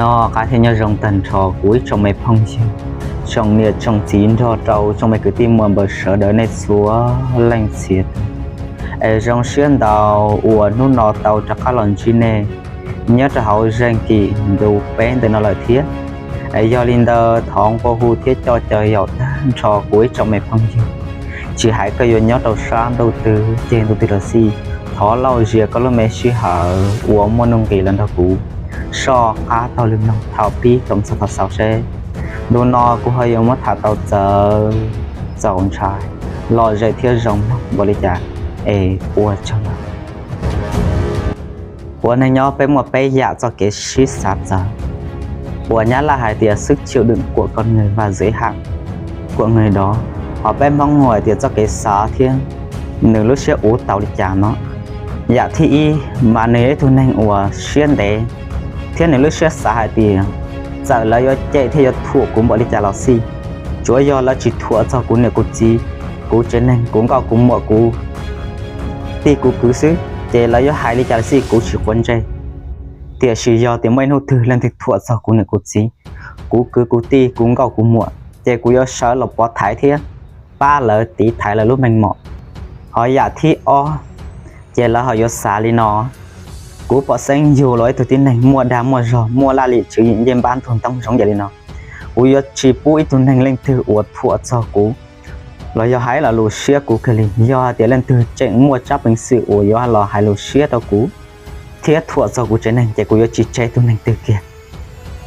Nyob qab thiab nyob zoo tag nrho kuv ib tsoom me phooj ywg, tsoom niam tsoom txiv nrog rau tsoom me kwv tij muam npawg sawv daws nej txhua leej txhia tus. Es zoo siab ntau uas hnub no tau rov qab los ntsib nej nyob rau hauv zeej kim ntu peb ntawm no lawm thiab. Es yog li ntawd thov nqua hu thiab coj caw yaum tag nrho kuv ib tsoom me phooj ywg, tsis hais koj yuav nyob rau sab ntuj twg ceg ntuj twg los xij, thov lauj zias koj lub me sij hawm uas muaj nuj nqis los nrog kuv soj qab taug lw mloog thaum pib kom txog thaum xaus seb ntu no kuv ho yuav muab tham tau txawv txaus ntshai, lom zem thiab zoo mloog npaum li cas. Es ua tsaug ntau. Ua neeg nyob peb muaj peb yam txoj kev sib xav txawv, uas Nyab Laj hais tias sức chịu đựng của con người và giới hạn của người đó, ho peb Hmoob hu hais tias txoj kev xav thiab nws lub siab uv tau li cas no. Yam thib ib mas nws yog ib tug neeg uas siab ntev, thiab nws lub siab xav hais tias txawm lawv yuav cem thiab yuav thuam kuv npaum li cas los xij, tsuav yog lawv tsis thuam txog kuv niam kuv txiv, kuv tsev neeg, kuv nkauj kuv muam, kuv tij kuv kwv xwb, ces lawv yuav hais li cas los xij kuv tsis quav ntsej. Tiam sis yog tias muaj ib hnub twg leej twg thuam txog kuv niam kuv txiv, kuv kwv kuv tij, kuv nkauj kuv muam, ces kuv yuav sawv los pov thaiv thiab pab lawv tiv thaiv lawv lub meej mom. Ho yam thib ob, ces lawv ho yuav xav li no: Kuv pom xeeb yug los ib tug tib neeg muaj dag muaj zog, muaj laj lim tswv yim, ncej npab ntug ntoo zoo yam li no. Kuv yuav tsis pub ib tug neeg leej twg uas thuam txog kuv los yog hais lo lus siab kuv kiag li. Yog hais tias leej twg tseem muaj tsab peev xwm uas yuav los hais lus siab rau kuv thiab thuam txog kuv tsev neeg, ces kuv yuav tsis tseg tus neeg twg kiag.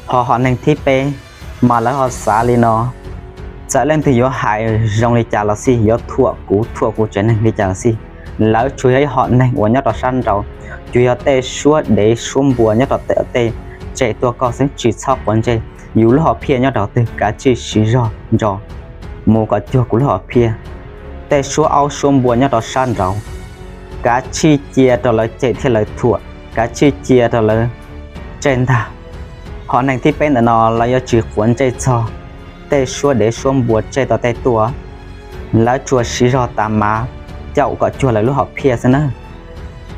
Ho hom neeg thib peb mas lawv ho xav li no: Txawm leej twg yuav hais zoo li cas los xij, yuav thuam kuv, thuam kuv tsev neeg li cas los xij, lawv tsuas yog ib hom neeg uas nyob rau sab nraud, tsuas yog tej suab dev suab npua nyob rau tej tseg tuaj koj xwb, tsis txhob quav ntsej. Yus lub hom phiaj nyob rau twg, kav tsij siv zog ntso mus kom cuag kuv lub hom phiaj. Tej suab aub suab npua nyob rau sab nraud, kav tsij cia rau lawv cem thiab lawv thuam, kav tsij cia rau lawv tseg ntag. Hom neeg thib peb ntawm no lawv yuav tsis quav ntsej txog tej suab dev suab npua tseg tom tej tuaj, lawv tsuas siv zog tas mas caum kom cuag lawv lub hom phiaj xwb na.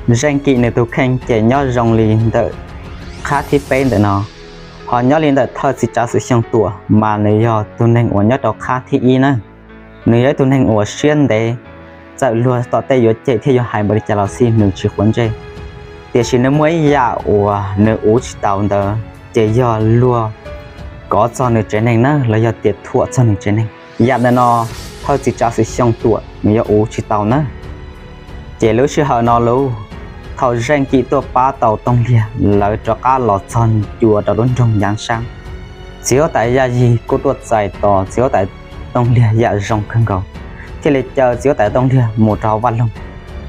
Zeej Kim nws tus kheej ces nyob zoo li ntawm qhab thib peb ntawm no. Ho nyob li ntawm Thawj Txiv Tsav Xwm Xyooj Tuam mas nws yog tus neeg uas nyob rau qhab thib ib na. Nws yog ib tug neeg uas siab ntev, txawm luag tom tej yuav cem thiab yuav hais npaum li cas los xij nws tsis quav ntsej. Tiam sis nws muaj ib yam uas nws uv tsis tau ntawd ces yog luag kov txog nws tsev neeg na los yog tias thuam txog nws tsev neeg. Yam ntawm no Thawj Txiv Tsav Xwm Xyooj Tuam nws yuav uv tsis tau na. Ces lub sij hawm no lauj, thaum Zeej Kim tuaj pab tau Tooj Liag lawv rov qab los txog ncua rau lub nroog Ncav Sab, txiv huab tais Yaj Yig kuj tuaj txais tos txiv huab tais Tooj Liag yam zoo kawg nkaus, thiaj li caw txiv huab tais Tooj Liag mus rau hauv vaj loog,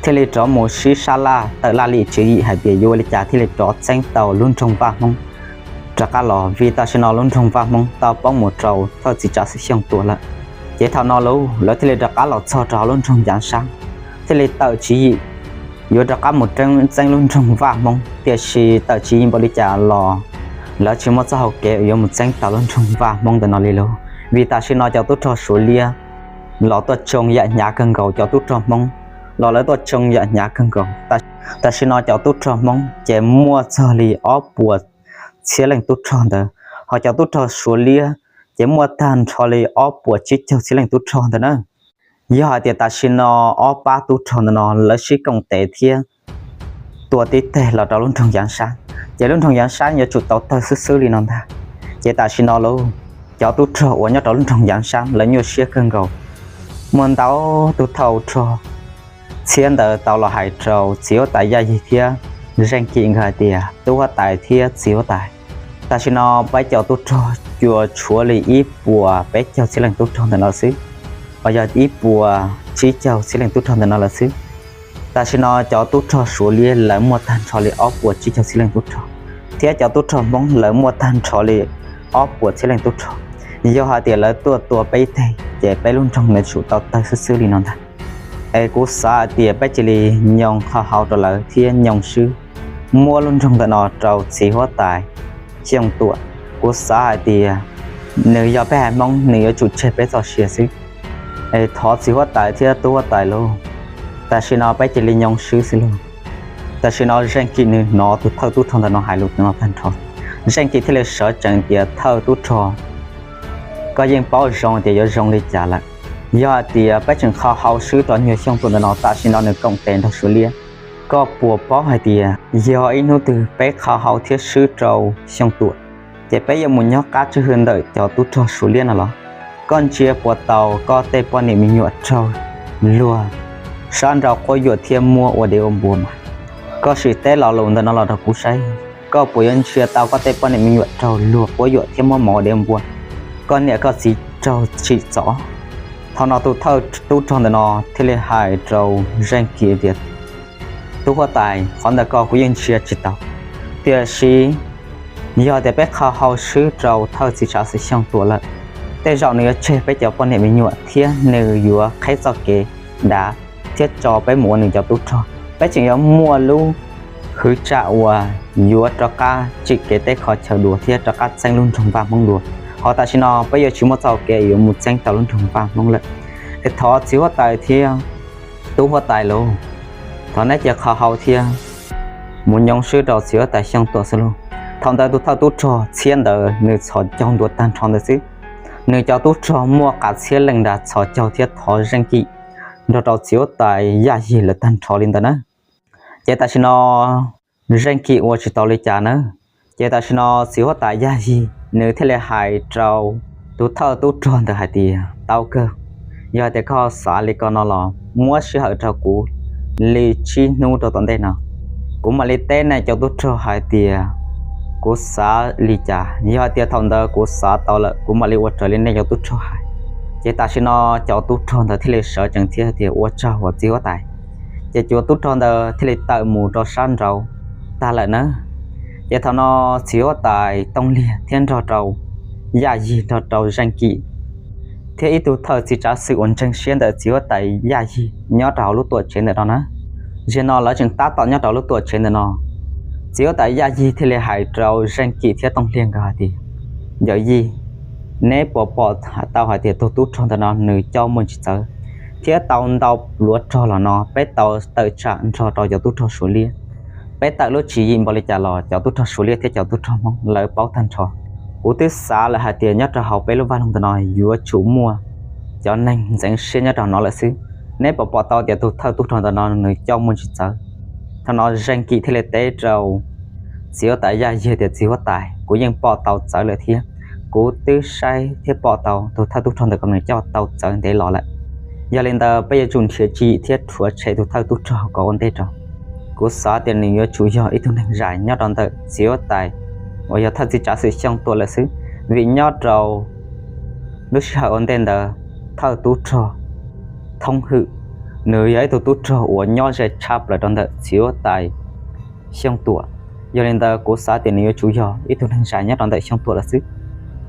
thiaj li rov mus sib sab laj tawm laj lim tswv yim hais tias yuav ua li cas thiaj li rov txeeb tau lub nroog Vaj Hmoob rov qab los, vim tam sim no lub nroog Vaj Hmoob tau poob mus rau Thawj Txiv Tsav Xwm Xyooj Tuam lawm. Ces thaum no lauj, lawv thiaj li rov qab los txog rau hauv lub nroog Ncav Sab, thiaj li tawm tswv yim yuav rov qab mus txeeb lub nroog Vaj Hmoob, tiam sis tawm tswv yim npaum li cas los lawv tsis muaj txoj hau kev yuav mus txeeb tau lub nroog Vaj Hmoob ntawm no li lauj. Vim tam sim no cov tub rog Suav liab los tuaj tsoo yam hnyav kawg nkaus cov tub rog Hmoob, los lawv tuaj tsoo yam hnyav kawg nkaus. Tam sim no cov tub rog Hmoob ces muaj txog li ob puas txhiab leej tub rog ntawd, ho cov tub rog Suav liab ces muaj tag nrho li ob puas tsib caug txhiab leej tub rog ntawd na. Yog hais tias tam sim no ob pab tub rog ntawm no lawv sib koom tes thiab tua tib teg los rau lub nroog Yaav Sab, ces lub nroog Yaav Sab yuav tsum tau tawg xwb xwb li no ntag. Ces tam sim no lauj, cov tub rog uas nyob rau lub nroog Yaav Sab lawv nyuaj siab kawg nkaus. Muaj ntau tus thawj rog txhiab ntawd tau los hais rau txiv huab tais Yaj Yig thiab Zeej Kim nkawd hais tias, tub huab tais thiab txiv huab tais, tam sim no peb cov tub rog tsuas tshuav li ib puas peb caug txhiab leej tub rog ntawm no xwb, uas yog ib puas tsib caug txhiab leej tub rog ntawm no lawm xwb. Tam sim no cov tub rog Suav liab lawv muaj tag nrho li ob puas tsib caug txhiab leej tub rog, thiab cov tub rog Hmoob lawv muaj tag nrho li ob puas txhiab leej tub rog. Yog hais tias lawv tuaj tua peb ib teg ces peb lub nroog yuav tsum tau tawg xwb xwb li no ntag. Es kuv xav hais tias peb cia li nyoo qho hau rau lawv thiab nyoo swb, muab lub nroog ntawm no rau txiv huab tais Xyooj Tuam. Kuv xav hais tias nws yog peb haiv Hmoob nws yuav tsum tseg peb txoj sia xwb. Es thov txiv huab tais thiab tub huab tais lauj, tam sim no peb cia li nyoo swb xwb lauj. Tam sim no Zeej Kim nws hnov tus thawj tub rog ntawm no hais lus no tag nrho, Zeej Kim thiaj li sawv tsees tias, Thawj tub rog, koj yeej paub zoo tias yuav zoo li cas lawm. Yog hais tias peb tseem kho hau swb rau nyuag Xyooj Tuam ntawm no, tam sim no nws koom tes nrog Suav Liab, koj puas paub hais tias yog ib hnub twg peb kho hau thiab swb rau Xyooj Tuam, ces peb yuav mus nyob qab tswj hwm ntawm cov tub rog Suav Liab no los? Koj ntsia puas tau koj tej poj niam me nyuam raug luag sab nraud quab yuam thiab muab ua dev ua npua mas? Koj sim teb lo lus ntawm no los rau kuv saib, koj puas yuav ntsia tau koj tej poj niam me nyuam raug luag quab yuam thiab muab mov ua dev ua npua, koj niam koj txiv raug tsim txom? Thaum no tus thawj tub rog ntawm no thiaj li hais rau Zeej Kim tias, Tub huab tais, qhov ntawd ko kuv yeej ntsia tsis tau. Tiam sis yog tias peb kho hau swb rau thawj txiv tsav xwm Xyooj Tuam lawm, tej zaum nws yuav tseg peb cov poj niam me nyuam thiab nws yuav qheb txoj kev dav thiab tso peb mus ua nws cov tub rog. Peb tseem yuav muaj lub hwv tsam uas yuav rov qab tsim kev teb qhov chaw dua thiab rov qab txeeb lub nroog Vaj Hmoob dua. Ho tam sim no peb yuav tsis muaj txoj hau kev yuav mus txeeb tau lub nroog Vaj Hmoob lawm. Es thov txiv huab tais thiab tub huab tais lauj, thov neb cia kho hau thiab mus nyob swb rau txiv huab tais Xyooj Tuam xwb lauj. Thaum ntawd tus thawj tub rog txhiab ntawd nws txhos caug ntua tag nrho ntawd xwb. Nws cov tub rog muaj qas txhiab leej nra txhos caug thiab thov Zeej Kim nrog rau txiv huab tais Yaj Yig lawv tag nrho li ntawd na. Ces tam sim no Zeej Kim ua tsis tau li cas na. Ces tam sim no txiv huab tais Yaj Yig nws thiaj li hais rau tus thawj tub rog ntawd hais tias, Tau kawg, yog tias koj xav li ko no los muab sij hawm rau kuv li tsib hnub rau tom ntej no, kuv mam li teb nej cov tub rog hais tias kuv xav li cas. Yog hais tias thaum ntawd kuv xav tau lawm, kuv mam li ua raws li nej cov tub rog hais. Ces tam sim no cov tub rog ntawd thiaj li sawv tsees thiab tias, Ua tsaug uas txiv huab tais. Ces cov tub rog ntawd thiaj li tawm mus rau sab nraud tag lawm na. Ces thaum no txiv huab tais Tooj Liag thiab nrog rau Yaj Yig nrog rau Zeej Kim thiab ib tug thawj txiv tsav xwm uas ntseeg siab ntawm txiv huab tais Yaj Yig nyob rau hauv lub tuam tsev ntawm no na. Zaum no lawv tseem tab tom nyob rau lub tuam tsev ntawm no. Txiv huab tais Yaj Yig thiaj li hais rau Zeej Kim thiab Tooj Liag nkawd hais tias, Yawm yij, neb puas pom tau hais tias tus tub rog ntawm no nws coj muaj tsis txawv thiab tau ntau pluav rog los no peb tau tawm tsam nrog rau cov tub rog Suav Liab? Peb tawm lub tswv yim npaum li cas los cov tub rog Suav Liab thiab cov tub rog Hmoob lawv paub tag nrho. Kuv twb xav lawm hais tias nyob rau hauv peb lub vaj loog ntawm no yuav tsum muaj cov neeg ntxeev siab nyob rau no lawm xwb. Neb puas pom tau tias tus thawj tub rog ntawm no nws coj muaj tsis txawv? Thaum no Zeej Kim thiaj li teb rau txiv huab tais Yaj Yig tias, Txiv huab tais, kuv yeej pom tau txawv lawm thiab. Kuv twb saib thiab pom tau tus thawj tub rog ntawm ko nws coj tau txawv ntev los lawm. Yog li ntawd peb yuav tsum nrhiav tswv yim thiab rhuav tshem tus thawj tub rog ko ua ntej rau. Kuv xav tias nws yuav tsum yog ib tug neeg zais nyob rau ntawm txiv huab tais uas yog thawj txiv tsav xwm Xyooj Tuam lawm xwb, vim nyob rau lub sij hawm ua ntej ntawd thawj tub rog Thoob Hwm nws yog ib tug tub rog uas nyob ze tshaj plaws rau ntawm txiv huab tais Xyooj Tuam. Yog li ntawd kuv xav tias nws yuav tsum yog ib tug neeg zais nyob rau ntawm Xyooj Tuam lawm xwb.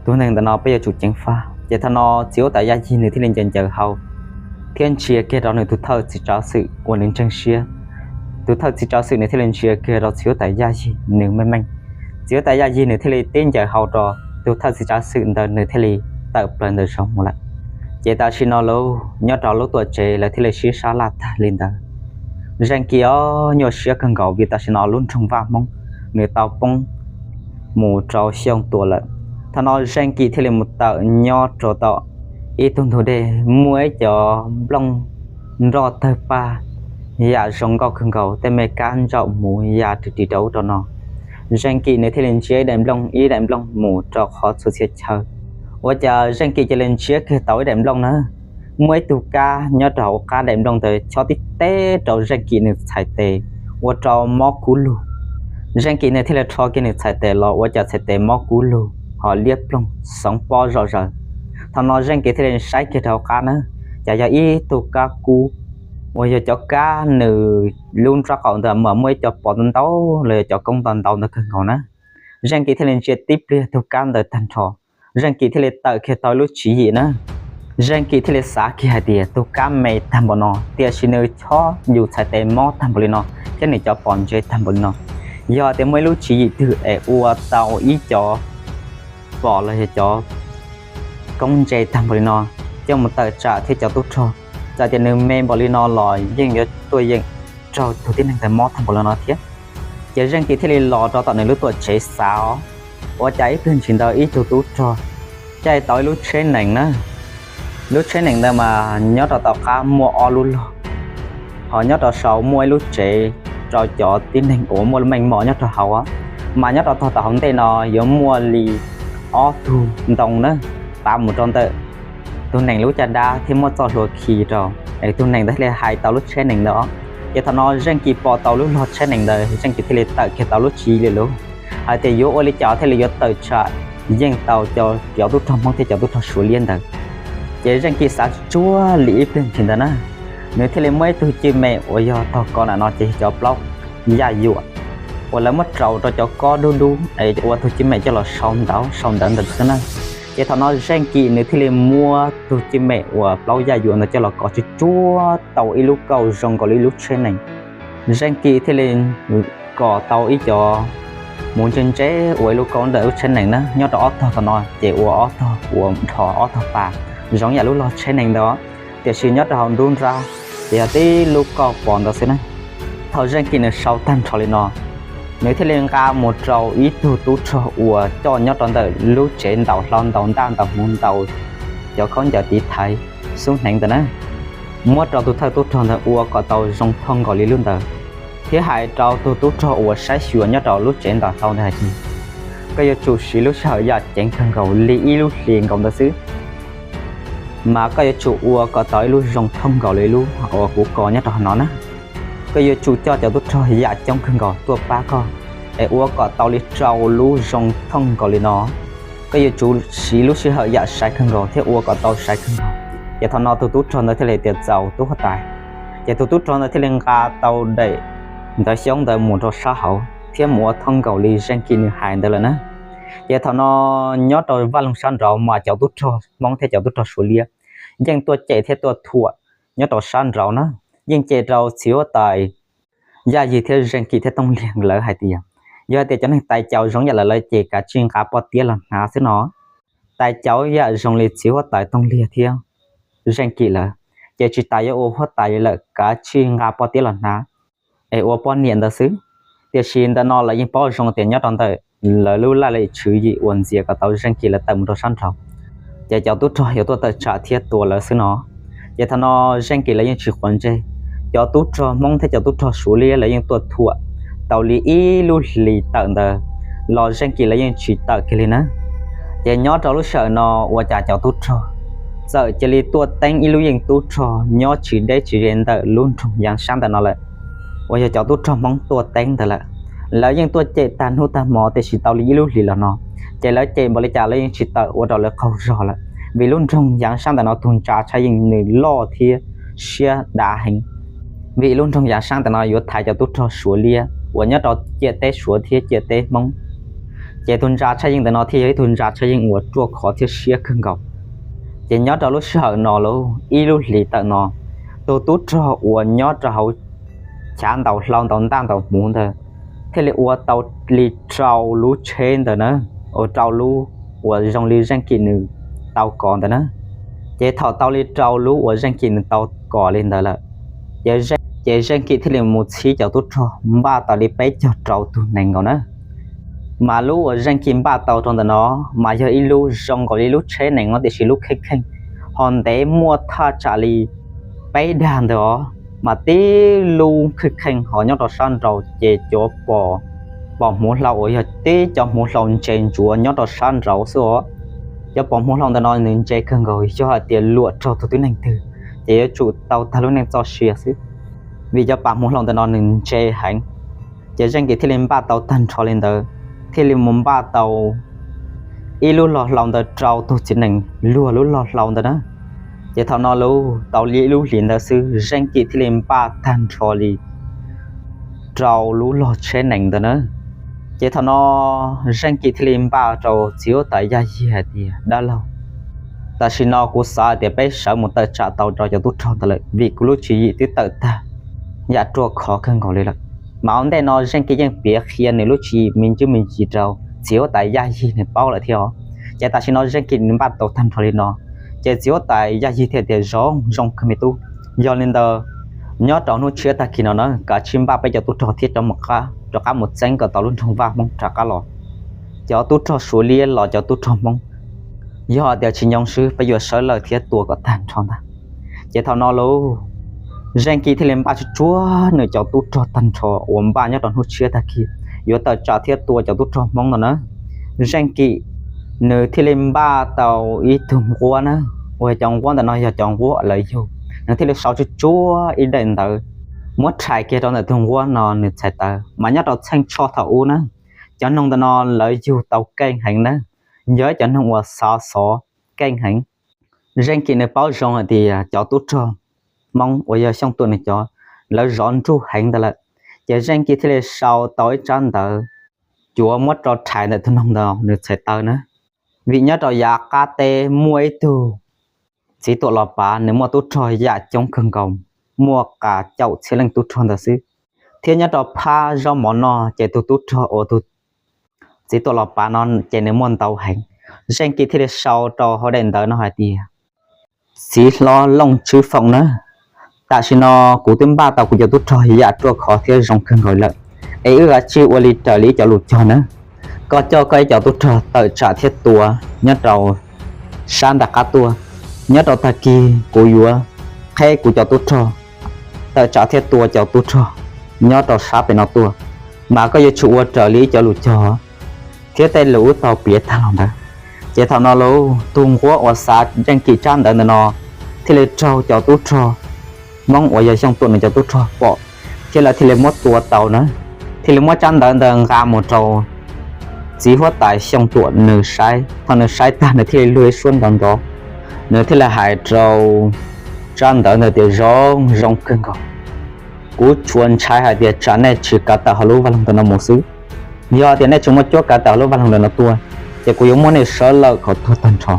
Tus neeg ntawm no peb yuav tsum ceev faj. Ces thaum no txiv huab tais Yaj Yig nws thiaj li ncaws ncaws hau thiab ntsia kiag rau nws tus thawj txiv tsav xwm uas nws ntseeg siab. Tus thawj txiv tsav xwm nws thiaj li ntsia kiag rau txiv huab tais Yaj Yig nws meej meej. Txiv huab tais Yaj Yig nws thiaj li tib ncaws hau rau tus thawj txiv tsav xwm ntawd nws thiaj li tawm plaws ntawm zos mus lawm. Ces tam sim no lawv nyob rau lub tuam tsev lawv thiaj li sib sab laj tag li ntawd. Zeej Kim os nyuaj siab kawg nkaus vim tam sim no lub nroog Vaj Hmoob nws tau poob mus rau Xyooj Tuam lawm. Thaum no Zeej Kim thiaj li mus tawm nyob rau tom ib tug ntug dej muaj ib cov nplooj nroj tawg paj yam zoo nkauj kawg nkaus, tej me kab ntsaum hmuv ya ris ris rau ub rau no. Zeej Kim nws thiaj li ntsiab ib daim nplooj ib daim nplooj mus rau qhov txhua txhia chaw. Ua cas Zeej Kim cia li ntsiab kiag tau ib daim nplooj na, muaj ib tug kab nyob rau hauv qab daim nplooj ntawd chob tib teb rau Zeej Kim nws txhais tes, ua rau mob kub lug. Zeej Kim nws thiaj li rho kiag nws txhais tes los ua cas txhais tes mob kub lug ho liab ploog xoov pob zom zaws. Thaum no Zeej Kim thiaj li saib kiag rau hauv qab na, cas yog ib tug kab kub uas yog cov kab nws lub nraub qaum ntawd mas muaj ib co pov ntau ntau los yog cov koob ntau ntau ntawd kawg nkaus na. Zeej Kim thiaj li ntsia tib pliag tug kab ntawd tag nrho, Zeej Kim thiaj li tawm kiag tau lub tswv yim na. Zeej Kim thiaj li xav kiag hais tias tus kab me tag npaum no tiam sis nws chob yus txhais tes mob tag npaum li no thiab nws cov pos ntse tag npaum li no, yog tias muaj ib lub tswv yim twg es ua tau ib co pos los yog cov koob ntse tag npaum li no coj mus tawm tsam thiab cov tub rog, txawm tias nws me npaum li no los yeej yuav tuaj yeem raug tus tib neeg ntawd mob tag npaum li no thiab. Ces Zeej Kim thiaj li los rau tom nws lub tuam tsev xav os, Ua cas ib tug ntsis ntawd ib tug tub rog caij tau ib lub tsheb nees na. Lub tsheb nees ntawd mas nyob rau tom qab muaj ob lub log, ho nyob rau saum muaj ib lub tsev rau cov tib neeg uas muaj meej mom nyob rau hauv. Mas nyob rau tog tom hauv ntej no yuav muaj li ob tug ntoo na, tav mus rau ntawm tus nees lub caj dab thiab muab txoj hlua khi rau, es tus nees ntawd thiaj li hais tau lub tsheb nees ntawd. Ces thaum no Zeej Kim pom tau lub log tsheb nees ntawd, Zeej Kim thiaj li tawm kiag tau lub tswv yim li lub hais tias yuav ua li cas thiaj li yuav tawm tsam yeej tau cov tub rog Hmoob thiab cov tub rog Suav liab ntawd. Ces Zeej Kim xav tsuag li ib pliag ntshis ntawd na, nws thiaj li muab ib tug cwj mem uas yog rog ko na no ces yog cov plaub yaj yuam uas lawv muab rau rau cov kob dub dub es ua tug cwj mem coj los sau ntawv sau ntawv ntawd xwb na. Ces thaum no Zeej Kim nws thiaj li muab tug cwj mem uas plaub yaj yuam ntawd coj los kov tsuag tsuag tau ib lub kauj zoo nkaus li ib lub tsheb nees. Zeej Kim thiaj li kom tau ib co mus ntse ntse ua ib lub kauj ntawm lub tsheb nees na. Nyob rau ob tog thaum no ces ua ob tog ua dhos ob tog pas zoo yam lub log tsheb nees ntawd, tiam sis nyob rau hauv nruab nrab ces yog tib lub kauj pos ntawd xwb na. Thaum Zeej Kim nws sau tag nrho li no, nws thiaj li nqa mus rau ib tug tub rog uas coj nyob rau ntawm lub tsev ntaus hlau ntaus ntaj ntaus hmuv ntaus cov khaub ncaws tiv thaiv xub hneev ntawd na. Muab rau tus thawj tub rog ntawd ua kom tau zoo thooj nkaus li lub ntawd, thiab hais rau tus tub rog uas saib xyuas nyob rau lub tsev ntaus hlau ntawd hais tias, koj yuav tsum siv lub sij hawm yam ceev kawg nkaus li ib lub hlis nkaus ntawd xwb, mas koj yuav tsum ua kom tau ib lub zoo thooj nkaus li lub uas kuv kos nyob rau hauv no na. Koj yuav tsum coj cov tub rog yam coob kawg nkaus tuaj pab koj, es ua kom tau li rau lub zoo thooj nkaus li no. Koj yuav tsum siv lub sij hawm yam sai kawg nkaus thiab ua kom tau sai kawg nkaus. Ces thaum no tus tub rog ntawd thiaj li tias txaus tub huab tais. Ces tus tub rog ntawd thiaj li nqa tau daim ntawv xyoob ntawd mus rau sab hauv thiab mus ua thooj nkaus li Zeej Kim nws hais ntawd lawm na. Ces thaum no nyob rau vaj loog sab nraud mas cov tub rog Hmoob thiab cov tub rog Suav liab yeej tuaj cem thiab tuaj thuam nyob rau sab nraud na. Yeej cem rau txiv huab tais Yaj Yig thiab Zeej Kim thiab Tooj Liag lawv hais tias, yog hais tias cov neeg tais caus zoo yam lawv lawv ces kav tsij nqa poj tiab los hnav xwb no. Tais caus yam zoo li txiv huab tais Tooj Liag thiab Zeej Kim lawv ces tsis tas yuav ua huab tais li lawm, kav tsij nqa poj tiab los hnav es ua poj niam ntawd xwb. Tiam sis ntawm no lawv yeej paub zoo tias nyob rau ntawm lawv lub laj lim tswv yim uas ntxias kom tau Zeej Kim lawv tawm mus rau sab nraud, ces cov tub rog yuav tuaj tawm tsam thiab tua lawv xwb no. Ces thaum no Zeej Kim lawv yeej tsis quav ntsej, cov tub rog Hmoob thiab cov tub rog Suav liab lawv yeej tuaj thuam tau li ib lub hlis tawm ntawd los Zeej Kim lawv yeej tsis tawm kiag li na. Ces nyob rau lub sij hawm no ua cas cov tub rog txawm cia li tuaj teeb ib lub yeej tub rog nyob tsis deb tsis ze ntawm lub nroog Yaav Saab ntawm no lawm, uas yog cov tub rog Hmoob tuaj teeb ntawd lawm. Lawv yeej tuaj cem tag hnub tag hmo tiam sis tau li ib lub hlis los no, ces lawv cem npaum li cas lawv yeej tsis tawm ua rau lawv qaug zog lawm, vim lub nroog Yaav Saab ntawm no tus ntsa tshaj yeej nws loj thiab siab dav heev. Vim lub nroog Yaav Saab ntawm no yuav thaiv cov tub rog Suav liab uas nyob rau ciam teb Suav thiab ciam teb Hmoob, ces tus ntsa tshaj yeej ntawm no thiaj yog ib tug ntsa tshaj yeej uas ruaj khov thiab siab kawg nkaus. Ces nyob rau lub sij hawm no lauj, ib lub hlis tawm no, tus tub rog uas nyob rau hauv chav ntaus hlau ntaus ntaj ntaus hmuv ntawd thiaj li ua tau li rau lub tsheb ntawd na, ua rau lub uas zoo li Zeej Kim nws tau kov ntawd na. Ces thaum tau li rau lub uas Zeej Kim nws tau kov li ntawd lawm, ces Zeej Kim thiaj li mus txhib cov tub rog npaj tau li peb caug rau tus nees nkaus na. Mas lub uas Zeej Kim npaj tau rau ntawm no mas yog ib lub zoo nkaus li lub tsheb nees no tiam sis lub kheej kheej, ho ntev muaj thaj tsam li peb dag ntawd os. Mas tib lub kheej kheej ho nyob rau sab nraud ces cov pos, pos hmuv hlau uas yog tib cov hmuv hlau ntse ntsuav nyob rau sab nraud xwb os. Cov pos hmuv hlau ntawm no nws ntse kawg nkaus, yog hais tias luam raug tus tib neeg twg ces yuav tsum tau tag lub neej txoj sia xwb, vim cov pos hmuv hlau ntawm no nws ntse heev. Ces Zeej Kim thiaj li npaj tau tag nrho li ntawd, thiaj li mus npaj tau ib lub log hlau ntawd rau tus txiv nees luag lub log hlau ntawd na. Ces thaum no lauj, tau li ib lub hlis ntawd xwb Zeej Kim thiaj li npaj tag nrho li rau lub log tsheb nees ntawd na. Ces thaum no Zeej Kim thiaj li npaj rau txiv huab tais Yaj Yig hais tias, dab laug, tam sim no kuv xav hais tias peb sawv mus tawm tsam tau rau cov tub rog ntawd lawm vim kuv lub tswv yim twb tawm tag yam ruaj khov kawg nkaus li lawm. Mas ua ntej no Zeej Kim yeej piav qhia nws lub tswv yim me ntsis me ntsis rau txiv huab tais Yaj Yig nws paub lawm thiab os. Ces tam sim no Zeej Kim nws npaj tau tag nrho li no, ces txiv huab tais Yaj Yig thiaj tias, zoo, zoo kawg me tub. Yog li ntawd, nyob rau hnub tshiab tag kis no na kav tsij npaj peb cov tub rog thiab rov mus qab, rov qab mus txeeb kom tau lub nroog Vaj Hmoob rov qab los. cov tub rog Suav liab los cov tub rog Hmoob, yog tias tsis nyoo swb peb yuav sawv lawm thiab tua kom tag nrho ntag. Ces thaum no lauj, Zeej Kim thiaj li npaj tsuj tsuag nws cov tub rog tag nrho uas npaj nyob rau hnub tshiab tag kis yuav tawm tsam thiab tua cov tub rog Hmoob no na. Zeej Kim nws thiaj li npaj tau ib tug nquab na, uas cov nquab ntawm no yog cov nquab lawv yug, nws thiaj li sau tsuj tsuag ib daim ntawv muab rhais kiag rau ntawm tus nquab no nws txhais taw. Mas nyob rau txheej tshoj thaum ub na, cov noog ntawm no lawv yug tau keej heev na, yog ib cov noog uas xav xov keej heev. Zeej Kim nws paub zoo hais tias cov tub rog Hmoob uas yog Xyooj Tuam nws cov, lawv zov nruj heev ntawd lawm, ces Zeej Kim thiaj li sau tau ib tsab ntawv cuav muab rau rhais ntawm tus noog ntawd nws txhais taw na. Vim nyob rau yav qab teb muaj ib tug txiv tuam los pav nws muaj tub rog yam coob kawg nkaus, muaj qas caum txhiab leej tub rog ntawd xwb, thiab nyob rau phab zaub mov noj ces tus tub rog uas tus txiv tuam los pav no ces nws muaj ntau heev. Zeej Kim thiaj li sau rau hauv daim ntawv no hais tias, Txiv hlob Looj Tswb Foom na, tam sim no kuv twb npaj tau kuv cov tub rog yam ruaj khov thiab zoo kawg nkaus lawm, es wb kav tsij ua li raws li ib cov lus cog na. Koj coj koj ib cov tub rog tawm tsam thiab tua nyob rau sab nram qab tuaj. Nyob rau tag kis kuv yuav qheb kuv cov tub rog tawm tsam thiab tua cov tub rog nyob rau sab pem no tuaj, mas koj yuav tsum ua raws li ib cov lus cog thiab tej lus wb tau piav tag los ntawd. Ces thaum no lauj, tus nquab uas xa Zeej Kim tsab ntawv ntawm no thiaj li raug cov tub rog Hmoob uas yog Xyooj Tuam nws cov tub rog pom, thiab lawv thiaj li muab tua tau na, thiaj li muab tsab ntawv ntawd nqa mus rau txiv huab tais Xyooj Tuam nws saib. Thaum nws saib tag nws thiaj li luag ib suab nrov nrov, nws thiaj li hais rau tsab ntawv ntawd tias, Zoo, zoo kawg nkaus. Kuv tsuas ntshai hais tias tsam nej tsis kav tawm hauv lub vaj loog ntawm no mus xwb. Yog tias nej tsis muaj cuab kav tawm hauv lub vaj loog ntawm no tuaj, ces kuv yuav muab nej sawv lawm kom tuag tag nrho.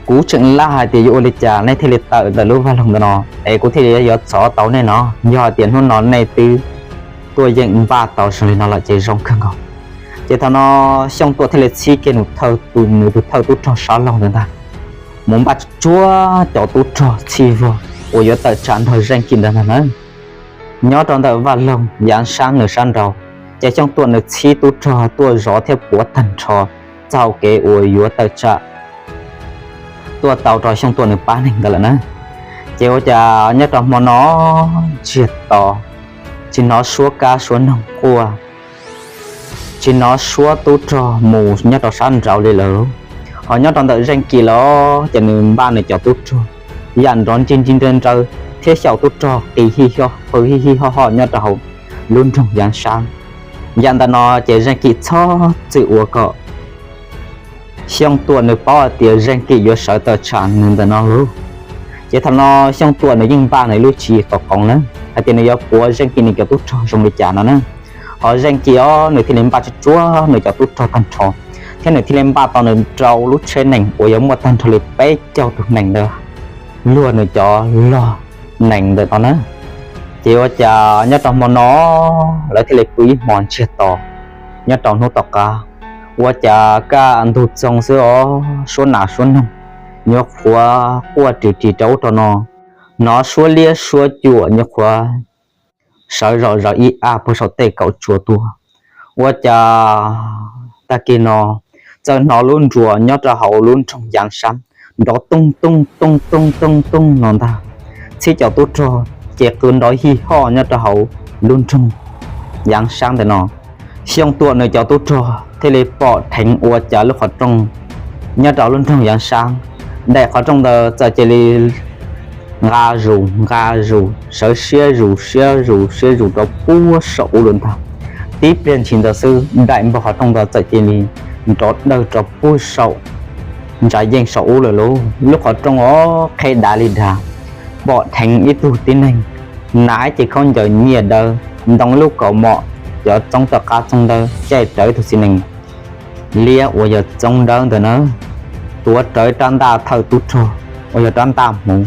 Kuv tseem laj hais tias yuav ua li cas nej thiaj li tawm ntawm lub vaj loog ntawm no, es kuv thiaj li yuav txov tau nej no. Yog hais tias hnub no nej twb tuaj yeem npaj tau zoo li no lawm ces zoo kawg nkaus. Ces thaum no Xyooj Tuam thiaj li txhib kiag nws thawj tus, nws tus thawj tub rog sab laug ntawd ntag, mus npaj tsuj tsuag cov tub rog txhij vog uas yuav tawm tsam nrog Zeej Kim ntawd ntag na. Nyob rau ntawm vaj loog Yav Saab nws sab nraud, ces Xyooj Tuam nws txhib tub rog tuaj zov thiab puav tag nrho txoj hau kev uas yuav tawm tsam tuaj tau rau Xyooj Tuam nws pab neeg ntawd lawm na. Ces ua cas nyob rau hmo no ntsiag to, tsis hnov suab kab suab noog quaj, tsis hnov suab tub rog mus nyob rau sab nraud li lawm. Ho nyob rau ntawm Zeej Kim los ces nws npaj nws cov tub rog yam nrov nrig nrig nrawv nrawv thiab xyaum tub rog qis hij hij qw hij hij hoj hoj nyob rau hauv lub nroog Yav Saab. Yam ntawm no ces Zeej Kim txhob txwm ua kom Xyooj Tuam nws paub hais tias Zeej Kim yuav sawv tawm tsam nws ntawm no lauj. Ces thaum no Xyooj Tuam nws yeej npaj nws lub tswv yim qhov qoos na, hais tias nws yuav puav Zeej Kim nws cov tub rog zoo li cas no na. Ho Zeej Kim os nws thiaj li npaj tsuj tsuag nws cov tub rog tag nrho, thiab nws thiaj li npaj tau nws rau lub tsheb nees uas yuav muaj tag nrho li peb caug tus nees ntawd luag nws cov log nees ntawm no na. Ces ua cas nyob rau hmo no lawv thiaj li pw ib hmo ntsiag to. Nyob rau hnub tom qab, ua cas kaj ntug txoog xwb os, suab nas suab noog nyuam qhuav quaj ris ris rau ub rau no, hnov suab liab suab cuam nyuam qhuav sawv zom zaws ib a puag saum tej kaum tsuas tuaj. Ua cas tag kis no txawm hnov lub nruas nyob rau hauv lub nroog Yav Saab nrov tooj tooj tooj tooj tooj tooj no ntag. Txhib cov tub rog ces qw nrov hij hoj nyob rau hauv lub nroog Yav Saab ntawm no. Xyooj Tuam nws cov tub rog thiaj li pom dheev ua cas lub qhov rooj nyob rau lub nroog Yav Saab, daim qhov rooj ntawd txawm cia li nqa zus nqa zus, sawv siab zus siab zus siab zus rau puag saum ub lawm ntag. Tib pliag ntshis ntawd xwb daim npog qhov rooj ntawd txawm cia li nrov dawg rau puag saum ntsa yeej saum ub lawm lauj. Lub qhov rooj os qheb dav li dav, pom dheev ib tug tib neeg hnav ib ce khaub ncaws nyiaj dawb, ntoo lub kaus mom, cov txoob rov qab txoob dawb caij rawv ib tug txiv nees liab uas yog txoob dawb ntawd na, tuav rawv ib rab ntaj thawj tub rog uas yog rab ntaj hmuv.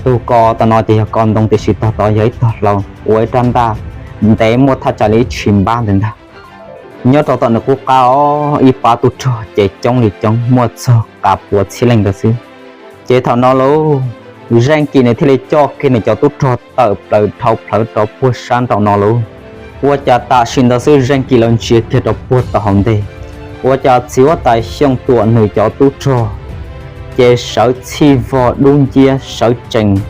Tug ko tom no ces yog ko ntoo tiam sis tog tod yog ib tog hlau, ua ib rab ntaj ntev muaj thaj tsam li ib tshim npab ntawd ntag. Nyob rau tom nws qub qab os ib pab tub rog ces coob li coob muaj txog qas puas txhiab leej ntawd xwb. Ces thaum no lauj, Zeej Kim nws thiaj li coj kiag nws cov tub rog tawm plaws dhau plawv rau puag sab nraum no lauj. Ua cas tam sim ntawd xwb Zeej Kim lawv ntsia kiag rau puag tom hauv ntej, Ua cas txiv huab tais Xyooj Tuam nws cov tub rog ces sawv txhij vog dub nciab, sawv tsees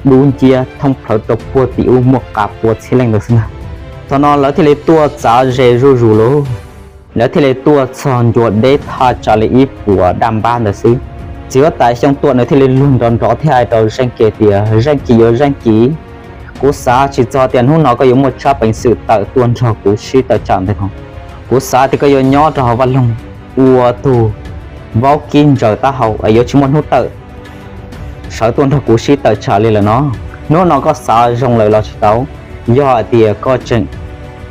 dub nciab thoob plawv rau puag tim ub muaj qas pua txhiab leej ntawd xwb ntag. Thaum no lawv thiaj li tuaj txav ze zuj zus lauj, lawv thiaj li tuaj txog ncua deb thaj tsam li ib puas daj npab ntawd xwb. Txiv huab tais Xyooj Tuam nws thiaj li luag nrov nrov thiab hais rau Zeej Kim tias, Zeej Kim, yuav Zeej Kim, kuv xav tsis txog tias hnub no koj yuav muaj tsab peev xwm tawm tuaj nrog kuv sib tawm tsam ntawm no. Kuv xav tias koj yuav nyob rau hauv vaj loog ua tug vaub kib ntsaws taub hau es yuav tsis muaj hnub tawm sawv tuaj nrog kuv sib tawm tsam li lawm no. Hnub no koj xav zoo lawm los tsis tau? Yog hais tias koj tseem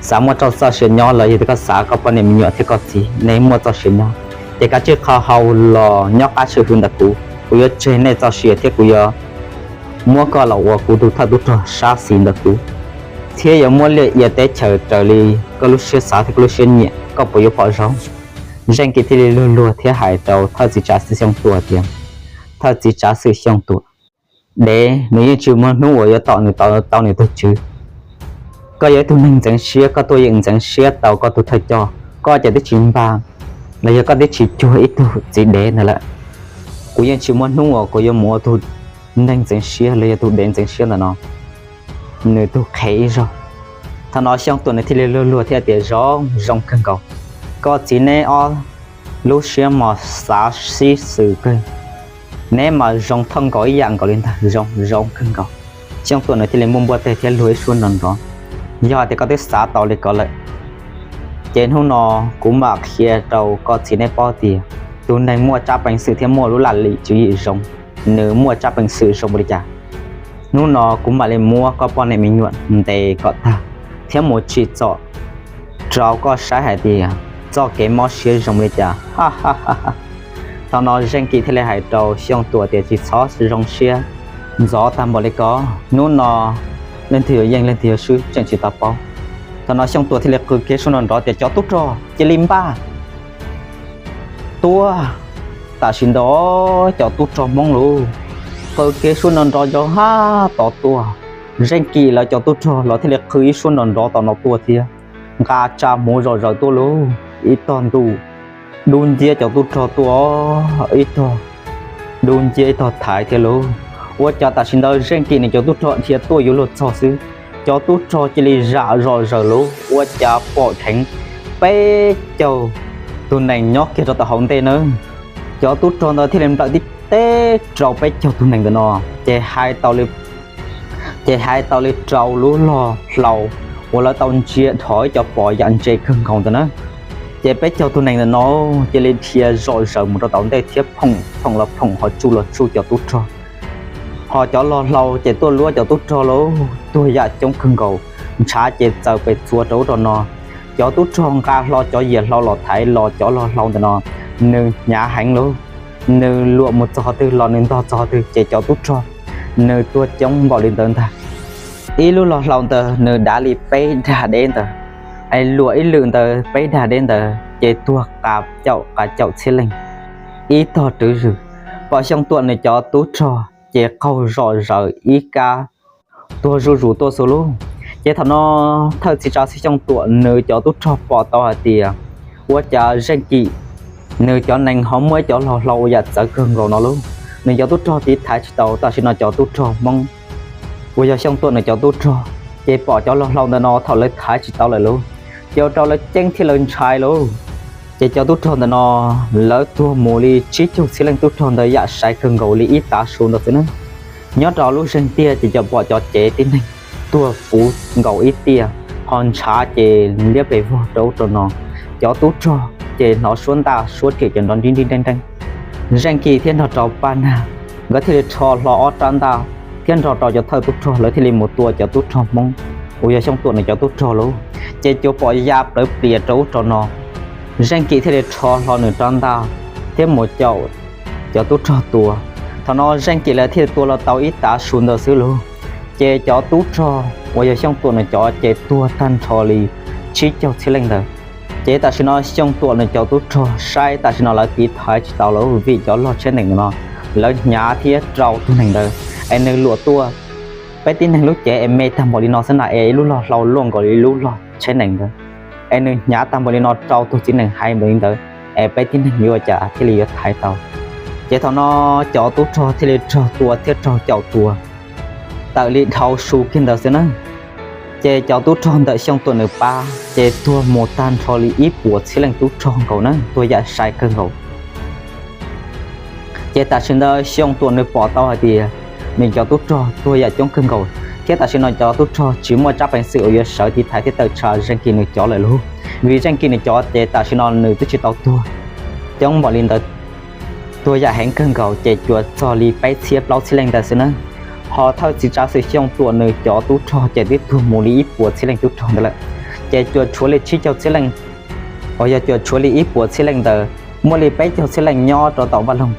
xav muaj txoj sia nyob los yog tias koj xav koj poj niam me nyuam thiab koj txiv nej muaj txoj sia nyob, ces kav tsij qhau hau los nyob qab tswj hwv ntawm kuv, kuv yuav tseg nej txoj sia thiab kuv yuav muab koj los ua kuv tus thawj tub rog sab xis ntawm kuv, thiab yuav muab liaj ia teb chaws raws li koj lub siab xav thiab koj lub siab nyiam, koj puas yuav pom zoo? Zeej Kim thiaj li luag luag thiab hais rau thawj txiv tsav xwm Xyooj Tuam tias, Thawj txiv tsav xwm Xyooj Tuam, dev nws yeej tsis muaj hnub uas yuav tom nws tau nws tus tswv. Koj yog ib tug neeg ntxeev siab, koj tuaj yeem ntxeev siab tau koj tus thawj coj, koj cas twb tsis npaj los yog koj twb tsis cuag ib tug txiv dev ntawd lawm. Kuv yeej tsis muaj hnub uas kuv yuav mus ua tus neeg ntxeev siab los yog tus dev ntxeev siab ntawm no nws tus qhev ib zaug. Thaum no Xyooj Tuam nws thiaj li luag luag thiab tias, Zoo, zoo kawg nkaus. Koj txiv neb ob lub siab mos xav sib xws kawg, neb mas zoo thooj nkaus ib yam nkaus li ntag, zoo, zoo kawg nkaus. Xyooj Tuam nws thiaj li npuaj npuaj teg thiab luag ib suab nrov nrov, Yog tias koj twb xav tau li ko lawm, ces hnub no kuv mam qhia rau koj txiv neb paub tias tus neeg muaj tsab peev xwm thiab muaj lub laj lim tswv yim zoo, nws muaj tsab peev xwm zoo li cas. Hnub no kuv mam li muab koj poj niam me nyuam ntes kom tag thiab mus tsim txom rau koj saib hais tias txoj kev mob siab zoo li cas. Thaum no Zeej Kim thiaj li hais rau Xyooj Tuam tias, Tsis txhob zoo siab ntxov tag npaum li ko, hnub no leej twg yuav yeej leej twg yuav swb tseem tsis tau paub. Thaum no Xyooj Tuam thiaj li qw kiag suab nrov nrov tias, Cov tub rog, cia li npaj tuaj! Tam sim ntawd cov tub rog Hmoob lauj, qw kiag suab nrov nrov nrov hab tom tuaj. Zeej Kim lawv cov tub rog los thiaj li qw ib suab nrov nrov tom no tuaj thiab, nqa tsa hmuv zom zaws tuaj lauj, ib tog ntuj dub nciab cov tub rog tuaj, ib tog dub nciab ib tog thaiv thiab lauj. Ua cas tam sim ntawd Zeej Kim nws cov tub rog dhia tuaj yuav luag txog xwb, cov tub rog cia li zam zom zaws lauj, ua cas pom dheev peb caug tus nees nyob kiag rau tom hauv ntej nawb. Cov tub rog ntawd thiaj li nplawm tib teb rau peb caug tus nees ntawm no, ces hais tau li ces hais tau li rau lub log hlau uas lawv tau ntsia dhov ib co pos yam ntse kawg nkaus ntawd na. Ces peb caug tus nees ntawm no cia li dhia zom zaws mus rau tom ntej thiab phoom phoom los phoom, ho tsuj los tsuj cov tub rog. Ho cov log hlau ces tuaj luab cov tub rog lauj, tuag yam coob kawg nkaus, ntshav ces txaws pes txhua rau ub rau no. Cov tub rog nqa hlo cov yias hlau los thaiv los cov log hlau ntawm no, nws hnyav heev lauj. Nws luam mus txog qhov twg los nws ntog txog qhov twg ces cov tub rog nws tuag coob npaum li ntawd ntag. Ib lub log hlau ntawd nws dav li peb dag deb ntawd, es luam ib lwm ntawd peb dag deb ntawd ces tuag qas caum qas caum txhiab leej. Ib tog rwv zws, pom Xyooj Tuam nws cov tub rog ces qaug zom zaws ib kab tuag zuj zus tuaj xwb lauj. Ces thaum no thawj txiv tsav xwm Xyooj Tuam nws cov tub rog pom tau hais tias ua cas Zeej Kim nws cov nees ho muaj ib cov log hlau ua yam txawv kawg nkaus no lauj. Nws cov tub rog tiv thaiv tsis tau, tam sim no cov tub rog Hmoob uas yog Xyooj Tuam nws cov tub rog ces pom cov log hlau ntawm no thaum lawv thaiv tsis tau lawm lauj, ces ua rau lawv ceeb thiab lawv ntshai lauj. Ces cov tub rog ntawm no lawv tuag mus li tsib caug txhiab leej tub rog ntawd yam sai kawg nkaus li ib tav su ntawd xwb na. Nyob rau lub zeeg tiag ces cov pom cov cev tib neeg tuag puv nkaus ib tiaj, ho ntshav ces liab pes vog rau ub rau no. Cov tub rog ces hnov suab ntaj suab riam cov nrov nrib nrib nreeb nreeb. Zeej Kim thiab nrog rau Paj Nag nkawd thiaj li rho hlo ob rab ntaj thiab nrog rau cov thawj tub rog lawv thiaj li mus tua cov tub rog Hmoob uas yog Xyooj Tuam nws cov tub rog lauj. Ces cua pom ya plawv plias rau ub rau no. Zeej Kim thiaj li rho hlo nws rab ntaj thiab mus caum cov tub rog tua. Thaum no Zeej Kim lawv thiaj tua los tau ib tav su ntawd xwb lauj. Ces cov tub rog uas yog Xyooj Tuam nws cov ces tuag tag nrho li tsib caug txhiab leej ntawd. Ces tam sim no Xyooj Tuam nws cov tub rog saib tam sim no lawv tiv thaiv tsis tau lawm vim cov log tsheb nees ntawm no lawv hnyav thiab rau tus nees ntawd, es nws luam tuaj peb tib neeg lub cev es me tag npaum li no xwb na, es ib lub log hlau luaj nkaus li lub log tsheb nees ntawd, es nws hnyav tag npaum li no rau tus txiv nees hais npaum li ntawd. es peb tib neeg yuav ua cas thiaj li yuav thaiv tau. Ces thaum no cov tub rog thiaj li raug tua thiab raug caum tua tawm li dhau su kiag ntawd xwb na. Ces cov tub rog ntawm Xyooj Tuam nws pab ces tuag mus tag nrho li ib puas txhiab leej tub rog nkaus na, tuag yam sai kawg nkaus. Ces tam sim ntawd Xyooj Tuam nws pom tau hais tias nws cov tub rog tuag yam coob kawg nkaus, thiab tam sim no cov tub rog tsis muaj tsab peev xwm uas yuav sawv tiv thaiv thiab tawm tsam Zeej Kim nws cov lawm lauj. Vim Zeej Kim nws cov ces tam sim no nws twb tsis tau tuag coob npaum li ntawd, tuag yam heev kawg nkaus ces cuav txog li peb txhiab plaub txhiab leej ntawd xwb na. Ho thawj txiv tsav xwm Xyooj Tuam nws cov tub rog ces twb tuag mus li ib puas txhiab leej tub rog ntawd lawm, ces cuav tshuav li tsib caug txhiab leej, uas yog cuav tshuav li ib puas txhiab leej ntawd, muaj li peb caug txhiab leej nyob rau tom vaj loog,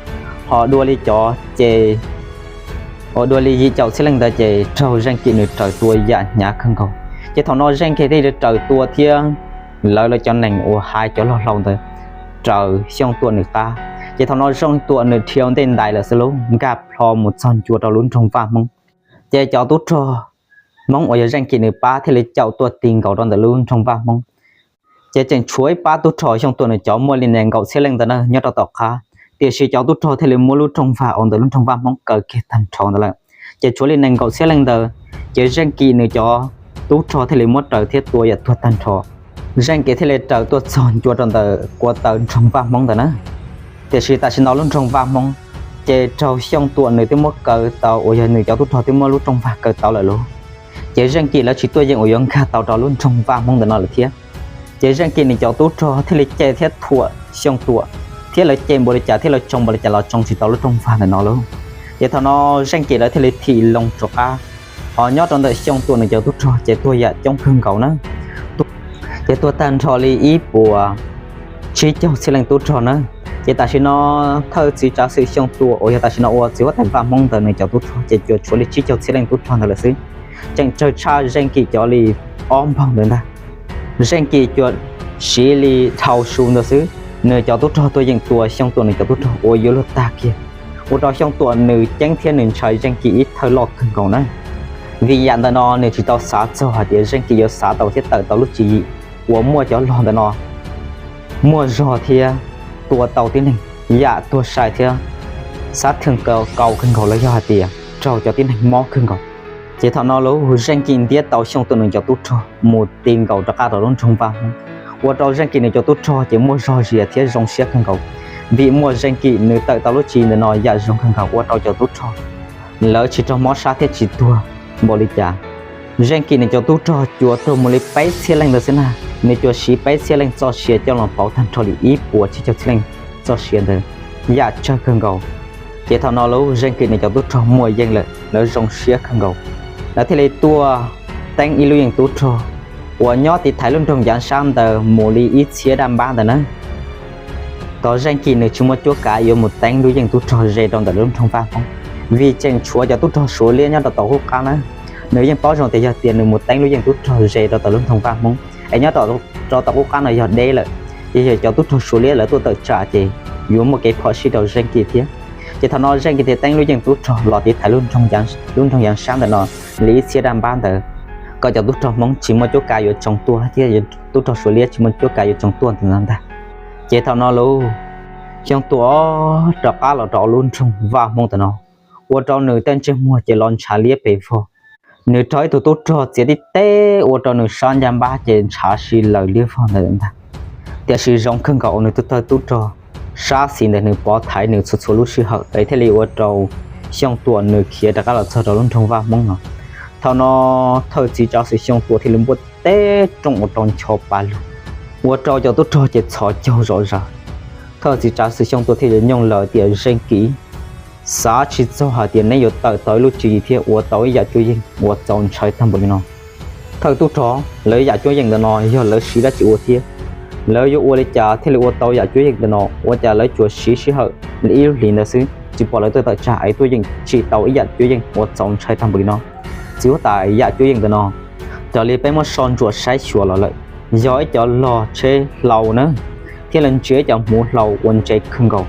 ho dua li cov ces, uas dua li yim caum txhiab leej ntawd ces raug Zeej Kim nws raws tua yam hnyav kawg nkaus. Ces thaum no Zeej Kim thiaj li raws tua thiab lawv lawv cov nees uas hais cov loj hlau ntawd raws Xyooj Tuam nws qab. Ces thaum no Xyooj Tuam nws dhia ua ntej ntais lawm xwb lauj, nkag plho mus txog ncua rau lub nroog Vaj Hmoob. Ces cov tub rog Hmoob uas yog Zeej Kim nws pab thiaj li caum tuaj ti nkaus rau ntawm lub nroog Vaj Hmoob. Ces tseem tshuav ib pab tub rog Xyooj Tuam nws cov muaj li nees nkaum txhiab leej ntawd na nyob rau tom qab, tiam sis cov tub rog thiaj li muab lub rooj vag uas ntawm lub nroog Vaj Hmoob kaw kiag tag nrho ntawd lawm. Ces tshuav li nees nkaum txhiab leej ntawd, ces Zeej Kim nws cov tub rog thiaj li muab raws thiab tua yam tuag tag nrho. Zeej Kim thiaj li raws tuaj txog ncua rau ntawm kua taw nroog Vaj Hmoob ntawd na. Tiam sis tam sim no lub nroog Vaj Hmoob ces raug Xyooj Tuam nws twb muab kaw tau, uas yog nws cov tub rog twb muab lub rooj vag kaw tau lawm lauj. Ces Zeej Kim lawv tsis tuaj yeem uas yuav nkag tau rau lub nroog Vaj Hmoob ntawm no lawm thiab. Ces Zeej Kim nws cov tub rog thiaj li ce thiab thuam Xyooj Tuam, thiab lawv ce npaum li cas thiab lawv tsoo npaum li cas los tsoo tsis tau lub rooj vag ntawm no lauj. Ces thaum no Zeej Kim lawv thiaj li thim loo rov qab, ho nyob rau ntawm Xyooj Tuam nws cov tub rog ces tuag yam coob kawg nkaus na. Ces tuag tag nrho li ib puas tsib caug txhiab leej tub rog na. Ces tam sim no thawj txiv tsav xwm Xyooj Tuam uas yog tam sim no ua txiv huab tais Vaj Hmoob ntawd nws cov tub rog ces cuav tshuav li tsib caug txhiab leej tub rog ntawd lawm xwb. Tseem tsawg tshaj Zeej Kim cov li ob npaug ntawd ntag. Zeej Kim cuav siv li dhau su ntawd xwb, nws cov tub rog tuaj yeem tua Xyooj Tuam nws cov tub rog uas yuav luag tag kiag, ua rau Xyooj Tuam nws ceeb thiab nws ntshai Zeej Kim ib thawj loj kawg nkaus na. Vim yam ntawm no nws tsis tau xav txog hais tias Zeej Kim yuav xav tau thiab tawm tau lub tswv yim uas muaj cov log ntawm no muaj zog thiab tua tau tib neeg yam tuag sai thiab xab thwj kaus kawg nkaus los yog hais tias raug cov tib neeg mob kawg nkaus. Ces thaum no lub Zeej Kim ntiab tau Xyooj Tuam nws cov tub rog mus ti nkaus rov qab rau lub nroog Vaj Hmoob, ua rau Zeej Kim nws cov tub rog ces muaj zog zias thiab zoo siab kawg nkaus. Vim muaj Zeej Kim nws tawm tau lub tswv yim ntawm no yam zoo kawg nkaus ua rau cov tub rog lawv tsis raug mob sab thiab tsis tuag npaum li cas. Zeej Kim nws cov tub rog cuav tuag mus li peb txhiab leej ntawd xwb na, nws cuav siv peb txhiab leej txoj sia coj los pauv tag nrho li ib puas tsib caug txhiab leej txoj sia ntawd, yam tsawg kawg nkaus. Ces thaum no lub Zeej Kim nws cov tub rog muaj yeej lawm, lawv zoo siab kawg nkaus, lawv thiaj li tuaj teeb ib lub yeej tub rog uas nyob tiv thaiv lub nroog Yaav Sab ntawd mus li ib txhiab daj npab ntawd na. Tos Zeej Kim nws tsis muaj cuab kav yuav mus teeb lub yeej tub rog ze rau ntawm lub nroog Vaj Hmoob, vim tseem tshuav cov tub rog Suav liab nyob rau tom qub qab na. Nws yeej paub zoo tias yog tias nws mus teeb lub yeej tub rog ze rau tom lub nroog Vaj Hmoob es nyob rau tom qub qab no yog deb lawm, ces yog cov tub rog Suav liab lawv tuaj tawm tsam ces yuav muaj kev phom sij rau Zeej Kim thiab. Ces thaum no Zeej Kim thiaj teeb lub yeej tub rog los tiv thaiv lub nroog Yaav Sab ntawm no li ib txhiab daj npab ntawd, kom cov tub rog Hmoob tsis muaj cuab kav yuav tsoo tuaj thiab tub rog Suav liab tsis muaj cuab kav yuav tsoo tuaj ntawm no ntag. Ces thaum no lub Xyooj Tuam rov qab los rau lub nroog Vaj Hmoob ntawm no, ua rau nws tej ntsej muag ces los ntshav liab pes vog. Nws raug ib tug tub rog txiav tib teb ua rau nws sab ncaj npab ces ntshav si laws liab vog ntawd ntag. Tiam sis zoo kawg nkaus uas nws tus thawj tub rog sab xis ntawd nws pov thaiv nws txhua txhua lub sij hawm es thiaj li ua rau Xyooj Tuam nws khiav rov qab los txog rau lub nroog Vaj Hmoob no. Thaum no thawj txiv tsav xwm Xyooj Tuam thiaj li npuaj teb rooj ua rau ncho pa lug, ua rau cov tub rog ces txhos caug zom zaws. Thawj txiv tsav xwm Xyooj Tuam thiaj li nyooj laws tias Zeej Kim, xav tsis txog hais tias neb yuav tawm tau ib lub tswv yim thiab ua tau ib yam cuab yeej uas txaus ntshai tag npaum li no. Thawj tub rog, lawv yam cuab yeej ntawm no yog lawv siv dab tsi ua thiab? Lawv yuav ua li cas thiaj li ua tau yam cuab yeej ntawm no? Ua cas lawv tsuas siv sij hawm li ib lub hlis ntawd xwb tsis pom lawv tuaj tawm tsam es tuaj yeem tsim tau ib yam cuab yeej uas txaus ntshai tag npaum li no? Txiv huab tais, yam cuab yeej ntawm no raws li peb muab so ntsuam saib xyuas los lawm, yog ib cov log tsheb hlau na, thiab lawv ntsia ib cov hmuv hlau uas ntse kawg nkaus.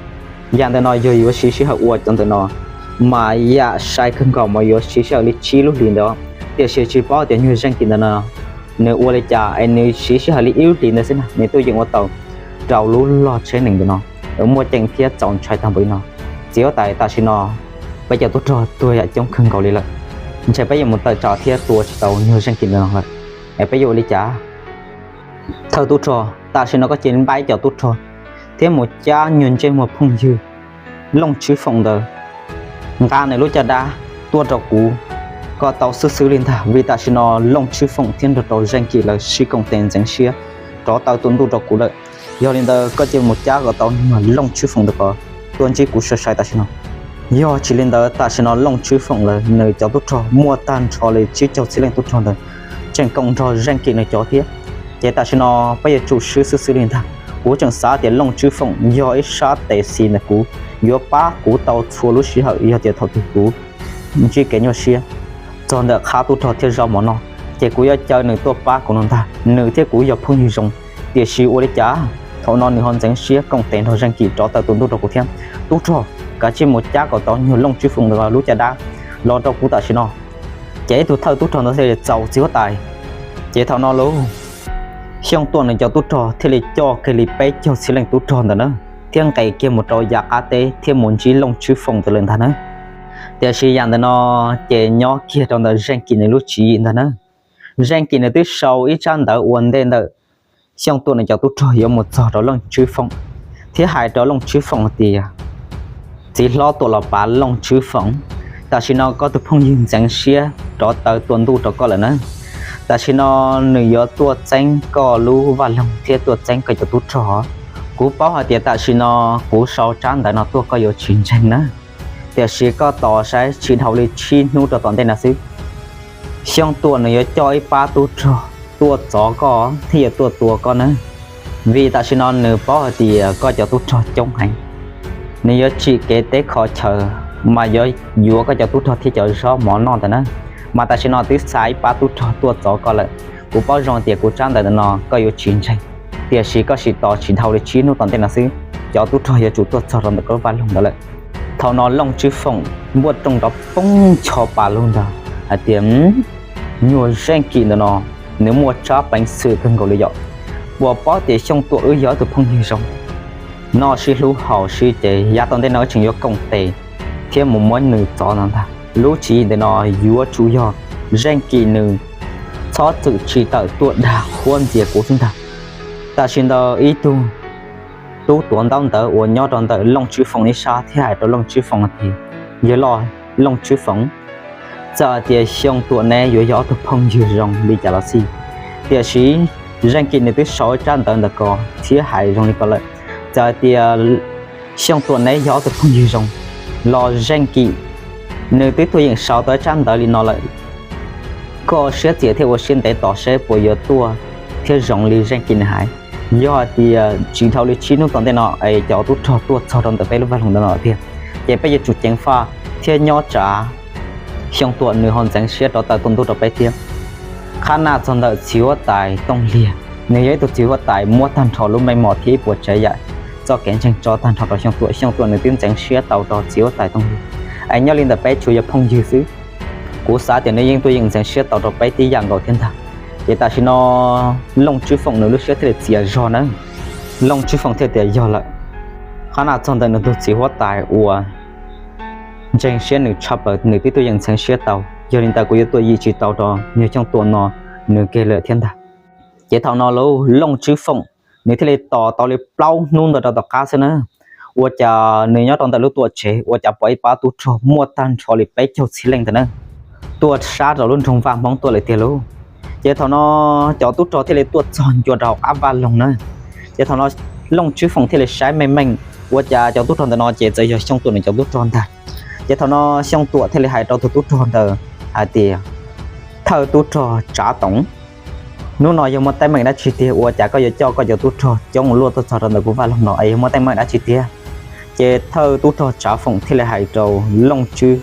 Yam ntawm no yog yuav siv sij hawm ua cov ntawm no, mas yam sai kawg nkaus mas yuav siv sij hawm li tsib lub hlis ntawd. Tiam sis tsis paub tias nyuag Zeej Kim ntawm no nws ua li cas es nws siv sij hawm li ib lub hlis ntawd xwb na nws tuaj yeem ua tau. rau lub log tsheb nees ntawm no, muaj ceem thiab txaus ntshai tag npaum li no. Txiv huab tais, tam sim no peb cov tub rog tuag yam coob kawg nkaus li lawm, ntshe peb yuav mus tawm tsam thiab tua tsis tau nyuag Zeej Kim ntawm no lawm, es peb yuav ua li cas? Thawj tub rog, tam sim no koj cia li npaj ib co tub rog thiab mus cab nyuag ntsej muag phooj ywg Looj Tswb Foom ntawd nqa nws lub caj dab tuaj rau kuv kom tau xwb xwb li ntag, vim tam sim no Looj Tswb Foom thiab nrog rau Zeej Kim lawv sib koom tes ntxeev siab rov taw tua ntuj rau kuv lawm. Yog li ntawd koj cia li mus cab kom tau niag Looj Tswb Foom ntawd kom tuaj ntsib kuv sai sai tam sim no. Yog tsis li ntawd tam sim no Looj Tswb Foom lawv nws cov tub rog muaj tag nrho li tsib caug txhiab leej tub rog ntawd tseem koom nrog Zeej Kim nws cov thiab. Ces tam sim no peb yuav tsum swb xwb xwb li ntag. Kuv tseem xav tias Looj Tswb Foom yog ib sab tes xis ntawm kuv, yuav pab kuv tau txhua lub sij hawm yog tias thaum twg kuv ntsib kev nyuaj siab txog ntawm qhab tub rog thiab zaub mov noj, ces kuv yuav caw nws tuaj pab kuv no ntag. Nws thiab kuv yog phooj ywg zoo, tiam sis ua li cas thaum no nws ho ntxeev siab koom tes nrog Zeej Kim rov taw tua ntuj rau kuv thiab? Tub rog, kav tsij mus cab kom tau nyuag Looj Tswb Foom ntawd lub caj dab los rau kuv tam sim no. Ces ib tug thawj tub rog ntawd thiaj li txaus txiv huab tais. Ces thaum no lauj, Xyooj Tuam nws cov tub rog thiaj li coj kiag li peb caug txhiab leej tub rog ntawd na, thiab nqes kiag mus rau yav qab teb thiab mus ntsib Looj Tswb Foom ntawd lawm ntag na. Tiam sis yam ntawm no ces nyob kiag rau ntawm Zeej Kim nws lub tswv yim ntag na. Zeej Kim nws twb sau ib tsab ntawv ua ntej ntawm Xyooj Tuam nws cov tub rog yuav mus txog rau Looj Tswb Foom, thiab hais rau Looj Tswb Foom hais tias, txiv hlob Tuam los pav Looj Tswb Foom, tam sim no koj tus phooj ywg ntxeev siab rov taw tua ntuj rau koj lawm na. Tam sim no nws yuav tuaj txeeb koj lub vaj loog thiab tuaj txeeb koj cov tub rog. Kuv paub hais tias tam sim no kuv sau tsab ntawv no tuaj koj yuav tsis ntseeg na, tiam sis koj tos saib tsis dhau li tsib hnub rau tom ntej no xwb, Xyooj Tuam nws yuav coj ib pab tub rog tuaj txov koj thiab yuav tuaj tua koj na. Vim tam sim no nws paub hais tias koj cov tub rog coob heev, nws yuav tsim kev teb kho chaw mas yuav yuav koj cov tub rog thiab cov zaub mov noj ntawd na. Mas tam sim no twb xa ib pab tub rog tuaj txov koj lawm. Kuv paub zoo tias kuv tsab ntawv ntawm no koj yuav tsis ntseeg, tiam sis koj sim tos tsis dhau li tsib hnub tom ntej no xwb, cov tub rog yuav tsum tuaj txog rau ntawm koj lub vaj loog ntawd lawm. Thaum no Looj Tswb Foom npuaj rooj nrov poob ncho pa lug ntag hais tias, nyuag Zeej Kim ntawm no nws muaj tsab peev xwm kawg nkaus li yom. Puas paub tias Xyooj Tuam wb yog ib tug phooj ywg zoo, noj sib hlub haus sib ces, yav tom ntej no wb tseem yuav koom tes thiab mus muab nws txov no ntag. Lub tswv yim ntawm no yuav tsum yog Zeej Kim nws txhob txwm tsim tawm tuaj dag qhuab ntxias kuv xwb ntag. Tam sim ntawd ib tug tub tuav ntaub ntawv uas nyob rau ntawm Looj Tswb Foom ib sab thiaj hais rau Looj Tswb Foom hais tias, yawg loj Looj Tswb Foom, txawm hais tias Xyooj Tuam neb yuav yog ob tug phooj ywg zoo li cas los xij, tiam sis Zeej Kim nws twb sau tsab ntawv ntawm ko thiab hais zoo li ko lawm. Txawm hais tias Xyooj Tuam neb yog ob tug phooj ywg zoo los Zeej Kim nws twb tuaj yeem sau tau tsab ntawv li no lawm, koj siab txias thiab ua siab ntev tos seb puas yuav tuaj thiab zoo li Zeej Kim nws hais. Yog hais tias tsis dhau li tsib hnub tom ntej no es cov tub rog tuaj txog rau ntawm peb lub vaj loog ntawm no tiag, ces peb yuav tsum ceev faj thiab nyob tsam Xyooj Tuam nws ho ntxeev siab rov taw tua ntuj rau peb thiab. Qhab naj txog ntawm txiv huab tais Tooj Liag, nws yog ib tug txiv huab tais muab tag nrho lub meej mom thiab ib puas tsav yam txoj kev ntseeg tso tag nrho rau Xyooj Tuam. Xyooj Tuam nws twb ntxeev siab tau rau txiv huab tais Tooj Liag, es nyob li ntawm peb tsuas yog phooj ywg xwb. Kuv xav tias nws yeej tuaj yeem ntxeev siab tau rau peb tib yam nkaus thiab ntag. Ces tam sim no Looj Tswb Foom nws lub siab thiaj li txias zog na. Looj Tswb Foom thiaj tias yog lawm, qhab naj txog ntawm nws tus txiv huab tais uas ntseeg siab nws tshaj plaws nws twb tuaj yeem ntxeev siab tau, yog li ntawd kuv yuav tuaj yim tsis tau rau nyuag Xyooj Tuam no nws kiag lawm thiab ntag. Ces thaum no lauj, Looj Tswb Foom nws thiaj li tos tau li plaub hnub ntawd rau tom qab xwb na, ua cas nws nyob rau ntawm lub tuam tsev ua cas pom ib pab tub rog muaj tag nrho li peb caug txhiab leej ntawd na, tuaj sab rau lub nroog Vaj Hmoob tuaj lawm tiag lauj. Ces thaum no cov tub rog thiaj li tuaj txog ncua rau hauv qab vaj loog na. Ces thaum no Looj Tswb Foom thiaj li saib meej meej, ua cas cov tub rog ntawm no ces txawm yog Xyooj Tuam nws cov tub rog ntag. Ces thaum no Xyooj Tuam thiaj li hais rau tus tub rog ntawd hais tias, thawj tub rog Tsav Toom, hnub no yog muaj teeb meem dab tsi tiag ua cas koj yuav coj koj cov tub rog coob luaj tuaj txog rau ntawm kuv vaj loog no es yog muaj teeb meem dab tsi tiag? Ces thawj tub rog Tsav Foom thiaj li hais rau Looj Tswb,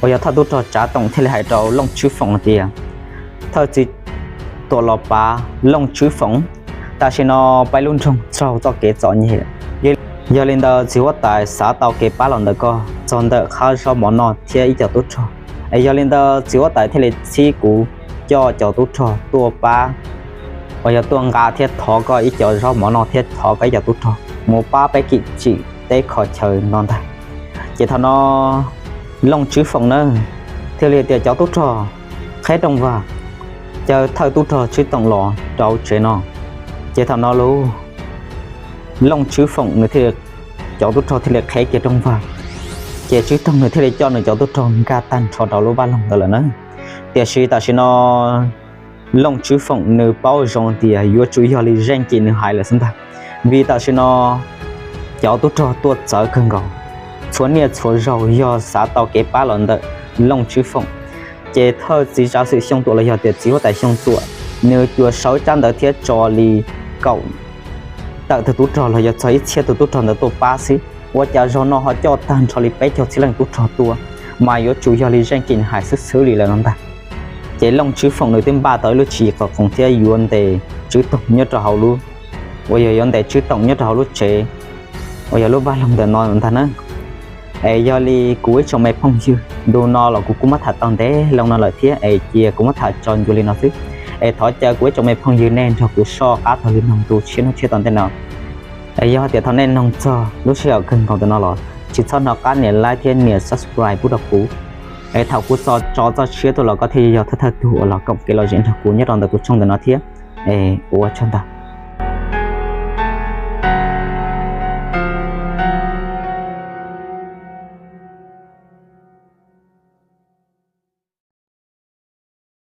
uas yog thawj tub rog Tsav Toom thiaj li hais rau Looj Tswb Foom hais tias, thawj txiv Tuam los pav Looj Tswb Foom, tam sim no peb lub nroog raug txoj kev txom nyem, yog li ntawd txiv huab tais xav tau kev pab los ntawm koj txog ntawm qhab zaub mov noj thiab ib co tub rog, es yog li ntawd txiv huab tais thiaj li txib kuv coj cov tub rog tuaj pab uas yog tuaj nqa thiab thov koj ib co zaub mov noj thiab thov koj ib co tub rog mus pab peb kev tsim teb kho chaw no ntag. Ces thaum no Looj Tswv Foom na thiaj li tias cov tub rog qheb rooj vag, caw thawj tub rog Tswv Toom los rau tsev no. Ces thaum no lub Looj Tswv Foom nws thiaj li, cov tub rog thiaj li qheb kiag rooj vag, ces Tswv Toom nws thiaj li coj nws cov tub rog nkag tag nrho rau lub vaj loog ntawd lawm na. Tiam sis tam sim no Looj Tswv Foom nws paub zoo tias yuav tsum yog li zeej kis nws hais lawm xwb ntag, vim tam sim no cov tub rog tuaj txawv kawg nkaus, txhua niaj txhua zaus yog xav tau kev pab los ntawm Looj Tswv Foom, ces thawj txiv Tsav Xwm Xyooj Tuam los yog tias txiv huab tais Xyooj Tuam, nws cuas sawv tsab ntawv thiab tso li kaum tawm tus tub rog los yog txog ib txhiab tus tub rog ntawd tuaj pab xwb. Ua cas zaum no ho coj tag nrho li peb caug txhiab leej tub rog tuaj, mas yuav tsum yog li zeej kis nws hais xwb xwb li lawm no ntag. Ces Looj Tswv Foom nws twb npaj tau ib lub tswv yim qhov qoos thiab yuav ntes Tswv Toom nyob rau hauv lub, uas yog yuav ntes Tswv Toom nyob rau hauv lub tsev uas yog lub vaj loog ntawm no ntag na. Es yog li kuv ib tsoom me phooj ywg, ntu no los kuv kuj muab tham tau ntev loo no lawm thiab, es cia kuv muab tham tso ncua li no xwb. Es thov caw kuv ib tsoom me phooj ywg nej nrog kuv soj qab taug li noog ntu tshiab hnub tshiab tom ntej no. Es yog tias thaum nej noog txog lub sij hawm kawg nkaus ntawm no los tsis txhob hnov qab nias like thiab nias subscribe pub rau kuv. Es thaum kuv tso tso txoj tshiab tuaj los koj thiaj yog thawj thawj tug uas los koom kev lom zem nrog kuv nyob rau ntawm kuv tshooj ntawm no thiab. Es ua tsaug ntau.